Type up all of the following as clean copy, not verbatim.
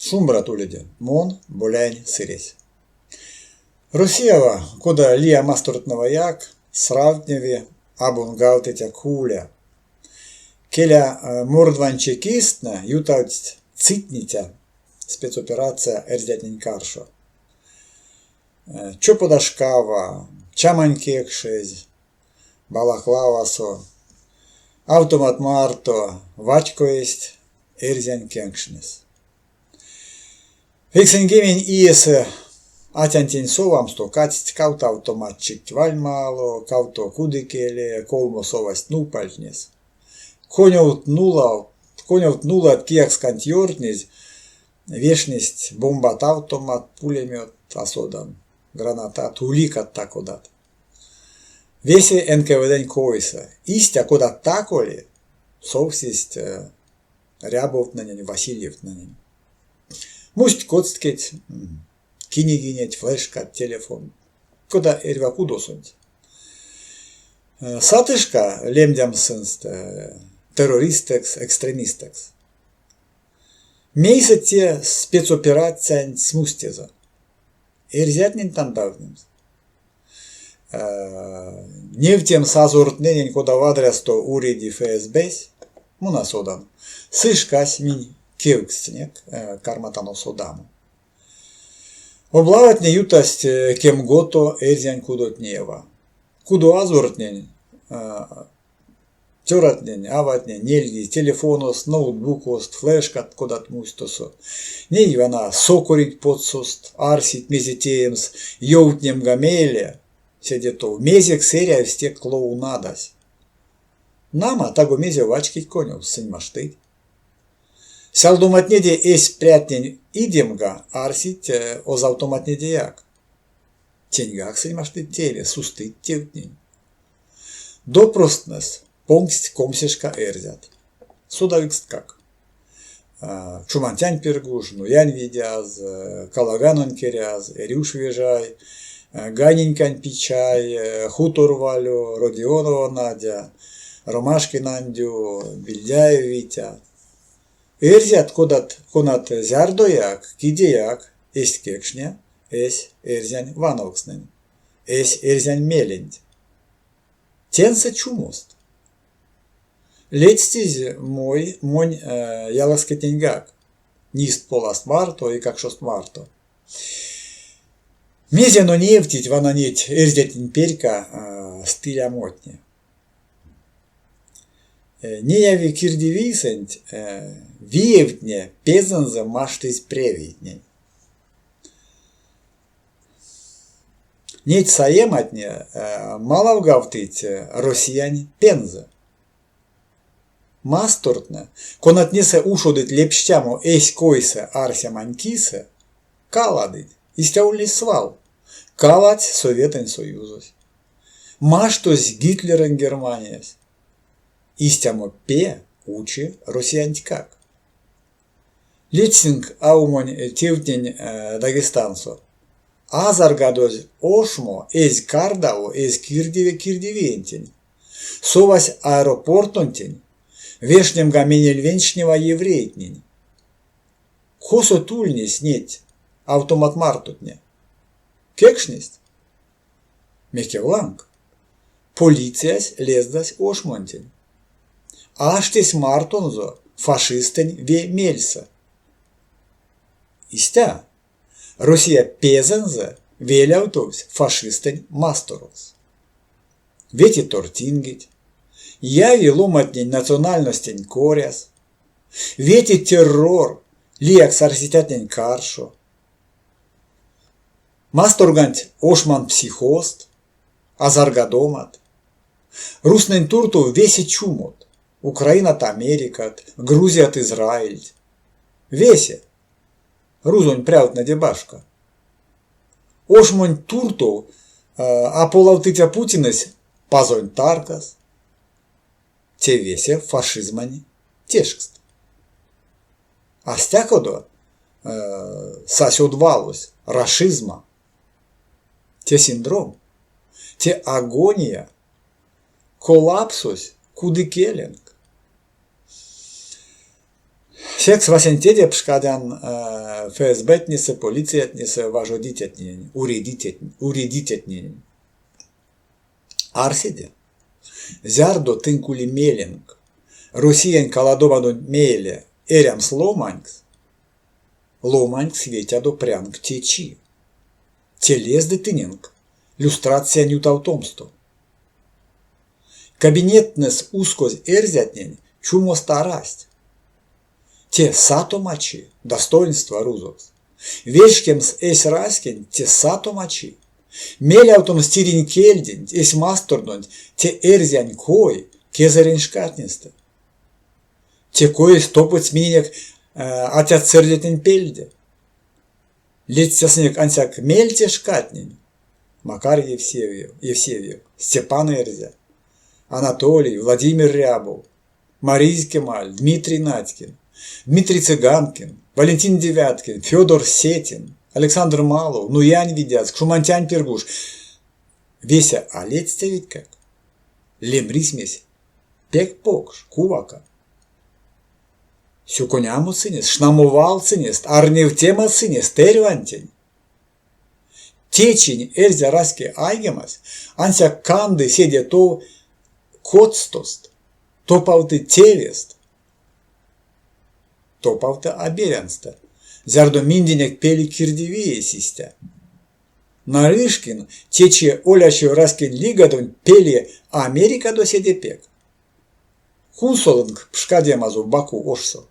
Шумбрат уледе, мон Боляень Сыресь. Россиява, кода лия мастортнэваяк, сравтневи абунгавтыця куля. Келя, мордвань чекисттнэ ютавтсть цитниця спецоперация эрзятнень каршо. Чопода шкава, чамань кекшезь, балаклавасо, автомат марто вачкоесть эрзянь кенкшнес. 90 иесэ атянтень совамсто кадсть кавто автоматчикть вальмало, кавто кудыкеле, колмо совасть нупальтнес. Конёвт нулат кияксканть ёртнезь, вешнесть бомбат автомат, пулемёт, а содан, гранатат, уликат та-кодат. Весе НКВД-нь койсэ, истя кода так-оли, совсесть Рябовтненень, Васильевтненень. Мусть коцткеть, кинигинеть, флешкат, телефон. Кода эрьва кудосонть. Сатышка лемдямс сынст террористэкс, экстремистэкс. Мейсэ те спецоперациянть смустезэ? Эрзятнень тандавтнемс. Невтемс азортнэнень, кода вадрясто уреди ФСБ-сь, мон а содан. Сы шкась минь кевкстинек, карматано содамо. Облаватне ютасть кемгото эрзянь кудотнева. Кудоазортнэнь Цёратнень, аватнень нельгизь телефоност, ноутбукост, флешкат кодат мусть тосо. Ней вана сокорить потсост, арсить, мезе теемс, ёвтнемга мейле, седе тов, мезекс эрявсь те клоунадась. Нама, таго мезе вачкить конёвс, сынь маштыть. Сялдоматнеде эсь прятнень идемга арсить озавтоматнедеяк. Теньгак сынь маштыть тееме, сустыть тевтнень. Допростнэс понгсть комсешка эрзят. Содавиксткак. Чумантянь Пиргуж, Нуянь Видяз, Калаганонь Керяз, Эрюш Вежай, Ганинькань Пичай, Хутор Валё, Родионова Надя, Ромашкин Андю, Бильдяев Витя. Эрзят кодат конат зярдояк, кидеяк эзть кекшне эсь эрзянь вановкстнэнь. Эсь эрзянь меленть. Теньсэ чумост. Ледстизь мой, монь ялакскетненьгак, нист поласт марто, эйкакшост марто. Мезе но невтить вана неть эрзятнень перька стылямотне. Неяви кирдивийсэнть виевтне пезэнзэ маштызь превейтнень. Неть саематне малавгавтыть Россиянь Пенза. Мастортнэ, конатнесэ ушодыть лепштямо эсь койсэ арсемань кисэ, каладыть, истя ульнесь свал, каладсь Советэнь Союзось. Маштозь Гитлерэнь Германиясь. Истямо пе учи Россиянтькак. Ледстинк аумонь тевтнень Дагестансо. Азаргадозь ошмо эзь кардаво, эзь кирдеве кирдивиентень. Совась аэропортонтень, вешнемга менельвенчтнева еврейтнень. Косот ульнесть неть автомат мартотне? Кекшнесть? Мекевланг. Полициясь лездась ошмонтень. Аштесь мартонзо фашистэнь ве мельсэ. Истя, Россия пезэнзэ велявтовсь фашистэнь масторокс. Вети тортингеть, яви ломантнень национальностень коряс, вети террор лиякс арсицятнень каршо. Масторганть ошман психозт, азаргадомат. Рузтнэнь туртов весе чумот: Украинат Америкат, Грузият Израильть. Весе. Рузонь прявтнэде башка. Ошмонть туртов а полавтыця Путинэсь пазонь таркас. Те весе фашизмань тешкст. А стякодо сась од валось рашизма. Те синдром, те агония, коллапсось кудыкеленк. Секс васенцеде пшкадян. ФСБ-тнесэ, полициятнесэ важодицятненень, уредицятненень. Арседе, зярдо тынк ули меленк Россиянь каладомадонть мейле эрямс ломанькс, ломанькс ветядо прянк течи. Те лезды тыненк люстрациянь ютавтомсто. Кабинеттнэс ускозь эрзятнень чумост арасть. Те сатомачи, достоинства рузокс. Вечкемс эсь раськенть те сатомачи. Мелявтомс тиринь кельденть, эсь мастордонть те эрзянь кой кезэрень шкатнестэ. Те коесь топодсь миненек атят-сэрдятнень пельде. Ледстясынек ансяк мельце шкатнень. Макар Евсевьев, Евсевьев, Степан Эрзя, Анатолий, Владимир Рябов, Маризь Кемаль, Дмитрий Надькин, Дмитрий Цыганкин, Валентин Девяткин, Федор Сетин, Александр Малов, Нуянь Видяз, Кшуманцянь Пергуш. Весе а ледстявитькак. Лемрисьмесь пек покш, кувака. Сюконямо сынест, шнамо вал сынест, арневтема сынест эрьвантень. Течинь эрзя раське айгемась ансяк канды седе тов коцтост, топавты тевест, топавты а берянстэ, зярдо минденек пели кирдивиесь истя. Нарышкин течи олячив раськень лигадонть пели Америкадо седе пек. Кунсолынк пшкадемазо Баку ошсо.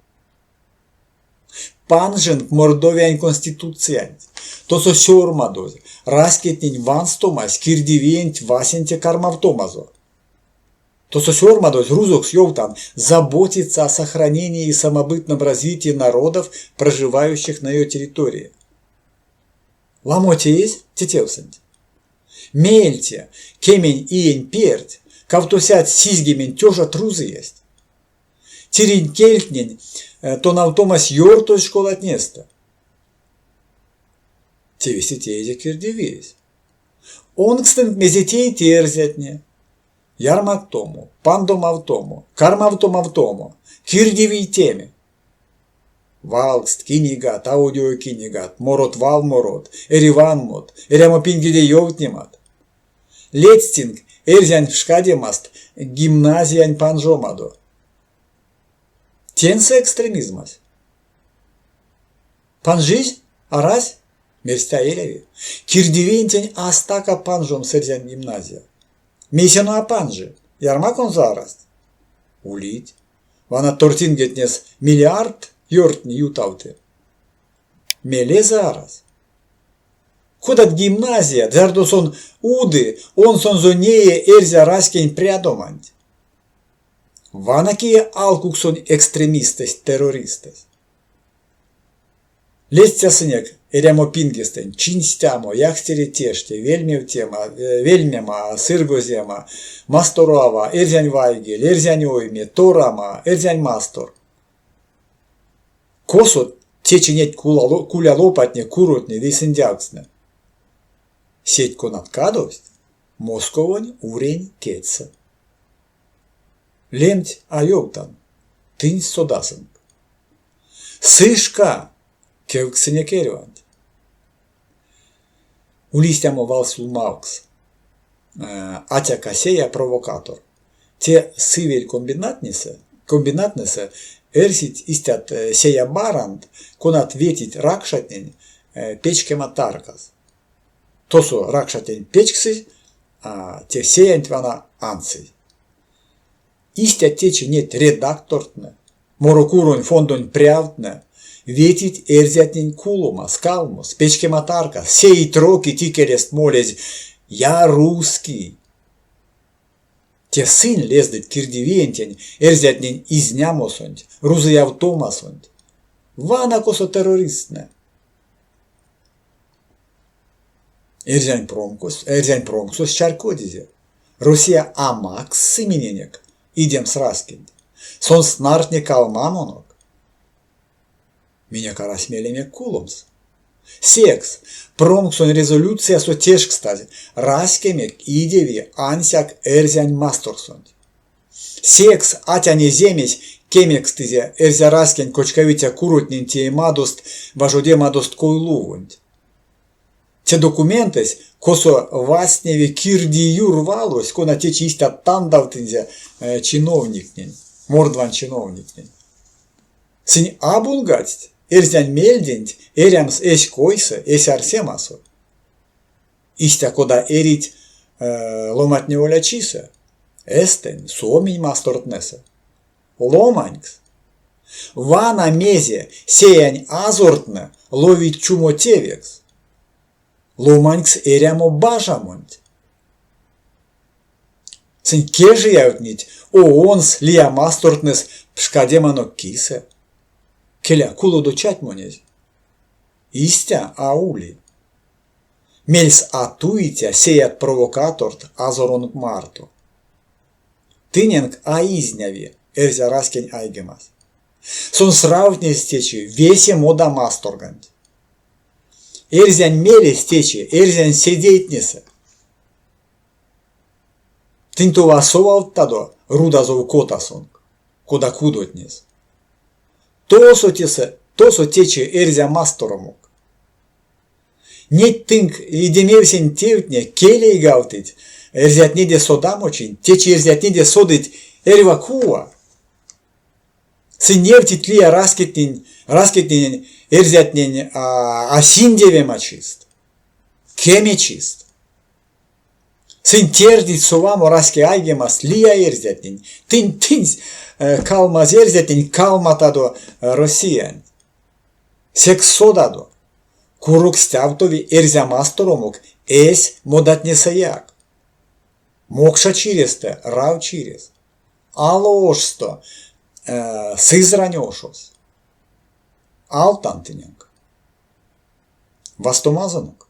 Панжинк Мордовиянь Конституциянть. Тосо сёрмадозь, раськетнень ванстомась кирдивиенть васенце кармавтомазо. Тосо сёрмадозь рузокс ёвтан заботиться о сохранении и самобытном развитии народов, проживающих на ее территории. Ламо теезь те тевсэнть. Меельце, кемень иень перть, 270 тёжат рузыясть. Тиринь кельтнень тонавтомась ёртозь школатнестэ. Те весе теезь кирдивиесь. Онкстынк мезе теить эрзятне. Ярмактомо, пандомавтомо, кармавтомавтомо, кирдивийтеме. Валкст, кинигат, аудиокинигат, морот-валморот, эриванмот, эрямопингеде ёвтнемат. Ледстинк эрзянь пшкадемаст гимназиянь панжомадо. Теньсэ экстремизмась. Панжизь? Арась? Мерсть а эряви. Кирдивиентень а стака панжомс эрзянь гимназия. Мейсэ а панжи? Ярмаконзо арасть? Улить. Вана тортингетнес миллиардт ёртни ютавты. Мелезэ арась. Кодат гимназият, зярдо сон уды, онсонзо нее эрзя раськень прядоманть. Вана кие алкуксонь экстремистэсь, террористэсь. Ледстясынек эрямопингестэнть чиньстямо, якстере теште, вельмевтема, вельмема, сыргозема, масторава, эрзянь вайгель, эрзянь ойме, торама, эрзянь мастор. Косо течи неть кулялопатне, куротне, вейсэндявкстнэ? Сеть, конат кадовсть, Московонь урень кедьсэ. Лемть а ёвтан, тынь содасынк. Сы шка, кевксынек эрьванть. Ули истямо валсюлмавкс. Атяка сея провокатор. Те сывель комбинатнесэ, комбинатнесэ эрсить истят сея барант, конат ветить ракшатнень печкема таркас. Тосо ракшатнень печксызь, а те сеянть вана андсызь. Истя течи неть редактортнэ, морокуронь фондонь прявтнэ ветить эрзятнень кулома, скалмос, печкема таркас, сеить рокить икелест молезь «Я русский!». Те сынь лездыть кирдивиентень эрзятнень изнямосонть, рузыявтомасонть. Вана косо террористтнэ. Эрзянь промкс, эрзянь промксось чарькодизе: Россия а макссы миненек идемс раськенть. Сон снартни калмамонок. Минек арась меленек куломс. Секс промксонь резолюциясо тешкстазь, раськенек идеви ансяк эрзянь масторсонть. Секс атянь эземесь кемекстызе эрзя раськень кочкавиця куротнень теемадост, важодемадост койлувонть. Те документэсь, косо вастневи кирдиюр валось, кона течи истя тандавтынзе чиновниктнень, мордвань чиновниктнень. Сынь абунгадсть эрзянь мельденть эрямс эсь койсэ, эсь арсемасо. Истя кода эрить ломантне олячисэ, эстэнь, суоминь мастортнэсэ. Ломанькс. Вана мезе сеянь азортнэ ловить чумо тевекс. Ломанькс эрямо бажамонть. Сынь кежиявтнить ООН-с лия мастортнэс пшкадеманок кисэ. Келя, кулодо чатьмонезь. Истя а ули. Мельс а туиця сеят провокаторт азоронк марто. Тыненк а изняви эрзя раськень айгемась. Сон сравтнесь течи весе мода масторганть. Эрзянь мелесь течи эрзянь седейтнесэ. Тынь тов а совавттадо рудазов котасонк, кода кудотнес. Тосо тесэ, тосо течи эрзя масторомок. Неть тынк идемевсень тевтне келейгавтыть эрзятнеде содамочинть, течи эрзятнеде содыть эрьва кува. Сынь невтить лия раськетнень, раськетненень эрзятнень а синдевемачист, кемечист. Сынь тердить совамо раськеайгемаст лия эрзятнень. Тынь тынсь калмазь эрзятнень калматадо Россиянть. Секс содадо, курок стявтови эрзя масторомок эсь модатнесэяк. Мокша чирестэ Рав чирес, Ало ошсто Сызрань ошос. Алтан тыненк. Вастомазонок.